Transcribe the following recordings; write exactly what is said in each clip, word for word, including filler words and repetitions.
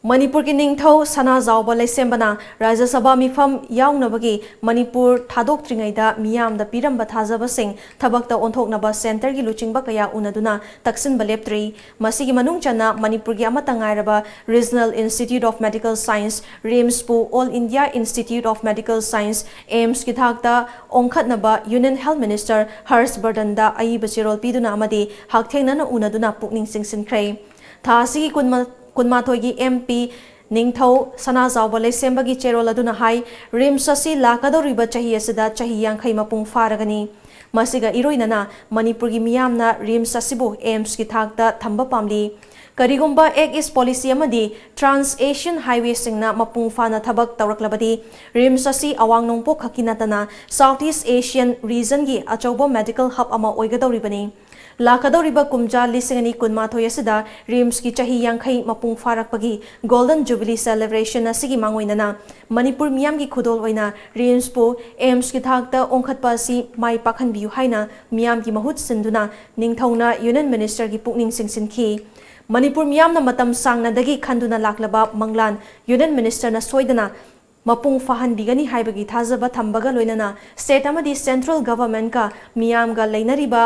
ꯃꯅꯤꯄꯨꯔꯒꯤ ꯅꯤꯡꯊꯧ ꯁꯅꯥꯖꯥꯎꯕ ꯂꯩꯁꯦꯝꯕꯅ ꯔꯥꯖ꯭ꯌ ꯁꯚꯥ ꯃꯤꯐꯝ ꯌꯥꯎꯅꯕꯒꯤ ꯃꯅꯤꯄꯨꯔ ꯊꯥꯗꯣꯛꯇ꯭ꯔꯤꯉꯩꯗ ꯃꯤꯌꯥꯝꯗ ꯄꯤꯔꯝꯕ ꯊꯥꯖꯕꯁꯤꯡ ꯊꯕꯛꯇ ꯑꯣꯟꯊꯣꯛꯅꯕ ꯁꯦꯟꯇꯔꯒꯤ ꯂꯨꯆꯤꯡꯕ ꯀꯌꯥ ꯎꯅꯗꯨꯅ ꯇꯛꯁꯤꯟꯕ ꯂꯦꯞꯇ꯭ꯔꯤ꯫ ꯃꯁꯤꯒꯤ ꯃꯅꯨꯡ ꯆꯟꯅ ꯃꯅꯤꯄꯨꯔꯒꯤ ꯑꯃꯠꯇ ꯉꯥꯏꯔꯕ Regional Institute of Medical Science, ꯔꯤꯝꯁꯄꯨ All India Institute of Medical Science, ꯑꯦꯝꯁꯀꯤ ꯊꯥꯛꯇ ꯑꯣꯟꯈꯠꯅꯕ Union Health Minister ꯍꯔꯁ ꯕꯔꯙꯟꯗ ꯑꯏꯕ ꯆꯦꯔꯣꯜ ꯄꯤꯗꯨꯅ ꯑꯃꯗꯤ ꯍꯛꯊꯦꯡꯅꯅ ꯎꯅꯗꯨꯅ ꯄꯨꯛꯅꯤꯡ ꯆꯤꯡꯁꯤꯟꯈ꯭ꯔꯦ꯫ ꯊꯥ ꯑꯁꯤꯒꯤ ꯀꯨꯟꯃ-, ꯀꯨꯟꯃꯥꯊꯣꯏꯒꯤ ꯑꯦꯝ ꯄꯤ ꯅꯤꯡꯊꯧ ꯁꯅꯥꯖꯥꯎꯕ ꯂꯩꯁꯦꯝꯕꯒꯤ ꯆꯦꯔꯣꯜ ꯑꯗꯨꯅ ꯍꯥꯏ, ꯔꯤꯝꯁ ꯑꯁꯤ ꯂꯥꯛꯀꯗꯧꯔꯤꯕ ꯆꯍꯤ ꯑꯁꯤꯗ ꯆꯍꯤ ꯌꯥꯡꯈꯩ ꯃꯄꯨꯡ ꯐꯥꯔꯒꯅꯤ꯫ ꯃꯁꯤꯒ ꯏꯔꯣꯏꯅꯅ ꯃꯅꯤꯄꯨꯔꯒꯤ ꯃꯤꯌꯥꯝꯅ ꯔꯤꯝꯁ ꯑꯁꯤꯕꯨ ꯑꯦꯝꯁꯀꯤ ꯊꯥꯛꯇ ꯊꯝꯕ ꯄꯥꯝꯂꯤ꯫ ꯀꯔꯤꯒꯨꯝꯕ Act East Policy ꯑꯃꯗꯤ Trans Asian Highwayꯁꯤꯡꯅ ꯃꯄꯨꯡ ꯐꯥꯅ ꯊꯕꯛ ꯇꯧꯔꯛꯂꯕꯗꯤ, ꯔꯤꯝꯁ ꯑꯁꯤ ꯑꯋꯥꯡ ꯅꯣꯡꯄꯣꯛ ꯈꯛꯀꯤ ꯅꯠꯇꯅ South East Asian regionꯒꯤ ꯑꯆꯧꯕ medical hub ꯑꯃ ꯑꯣꯏꯒꯗꯧꯔꯤꯕꯅꯤ꯫ ꯂꯥꯛꯀꯗꯧꯔꯤꯕ ꯀꯨꯝꯖꯥ ꯂꯤꯁꯤꯡ ꯑꯅꯤ ꯀꯨꯟꯃꯥꯊꯣꯏ ꯑꯁꯤꯗ ꯔꯤꯝꯁꯀꯤ ꯆꯍꯤ ꯌꯥꯡꯈꯩ ꯃꯄꯨꯡ ꯐꯥꯔꯛꯄꯒꯤ Golden Jubilee Celebration ꯑꯁꯤꯒꯤ ꯃꯥꯡꯑꯣꯏꯅꯅ ꯃꯅꯤꯄꯨꯔ ꯃꯤꯌꯥꯝꯒꯤ ꯈꯨꯗꯣꯜ ꯑꯣꯏꯅ ꯔꯤꯝꯁꯄꯨ ꯑꯦꯝꯁꯀꯤ ꯊꯥꯛꯇ ꯑꯣꯟꯈꯠꯄ ꯑꯁꯤ ꯃꯥꯏ ꯄꯥꯛꯍꯟꯕꯤꯌꯨ ꯍꯥꯏꯅ ꯃꯤꯌꯥꯝꯒꯤ ꯃꯍꯨꯠ ꯁꯤꯟꯗꯨꯅ ꯅꯤꯡꯊꯧꯅ Union Ministerꯒꯤ ꯄꯨꯛꯅꯤꯡ ꯆꯤꯡꯁꯤꯟꯈꯤ꯫ ꯃꯅꯤꯄꯨꯔ ꯃꯤꯌꯥꯝꯅ ꯃꯇꯝ ꯁꯥꯡꯅꯗꯒꯤ ꯈꯟꯗꯨꯅ ꯂꯥꯛꯂꯕ ꯃꯪꯂꯥꯟ Union Ministerꯅ ꯁꯣꯏꯗꯅ ꯃꯄꯨꯡ ꯐꯥꯍꯟꯕꯤꯒꯅꯤ ꯍꯥꯏꯕꯒꯤ ꯊꯥꯖꯕ ꯊꯝꯕꯒ ꯂꯣꯏꯅꯅ state ꯑꯃꯗꯤ central governmentꯀ ꯃꯤꯌꯥꯝꯒ ꯂꯩꯅꯔꯤꯕ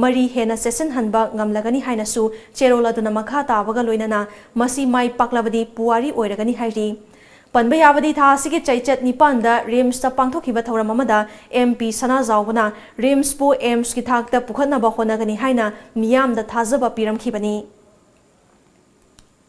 ꯃꯔꯤ ꯍꯦꯟꯅ ꯆꯦꯠꯁꯤꯟꯍꯟꯕ ꯉꯝꯂꯒꯅꯤ ꯍꯥꯏꯅꯁꯨ ꯆꯦꯔꯣꯜ ꯑꯗꯨꯅ ꯃꯈꯥ ꯇꯥꯕꯒ ꯂꯣꯏꯅꯅ ꯃꯁꯤ ꯃꯥꯏ ꯄꯥꯛꯂꯕꯗꯤ ꯄꯨꯋꯥꯔꯤ ꯑꯣꯏꯔꯒꯅꯤ ꯍꯥꯏꯔꯤ꯫ ꯄꯟꯕ ꯌꯥꯕꯗꯤ ꯊꯥ ꯑꯁꯤꯒꯤ ꯆꯩꯆꯠ ꯅꯤꯄꯥꯟꯗ ꯔꯤꯝꯁꯇ ꯄꯥꯡꯊꯣꯛꯈꯤꯕ ꯊꯧꯔꯝ ꯑꯃꯗ ꯑꯦꯝ ꯄꯤ ꯁꯅꯥꯖꯥꯎꯕꯅ ꯔꯤꯝꯁꯄꯨ ꯑꯦꯝꯁꯀꯤ ꯊꯥꯛꯇ ꯄꯨꯈꯠꯅꯕ ꯍꯣꯠꯅꯒꯅꯤ ꯍꯥꯏꯅ ꯃꯤꯌꯥꯝꯗ ꯊꯥꯖꯕ ꯄꯤꯔꯝꯈꯤꯕꯅꯤ꯫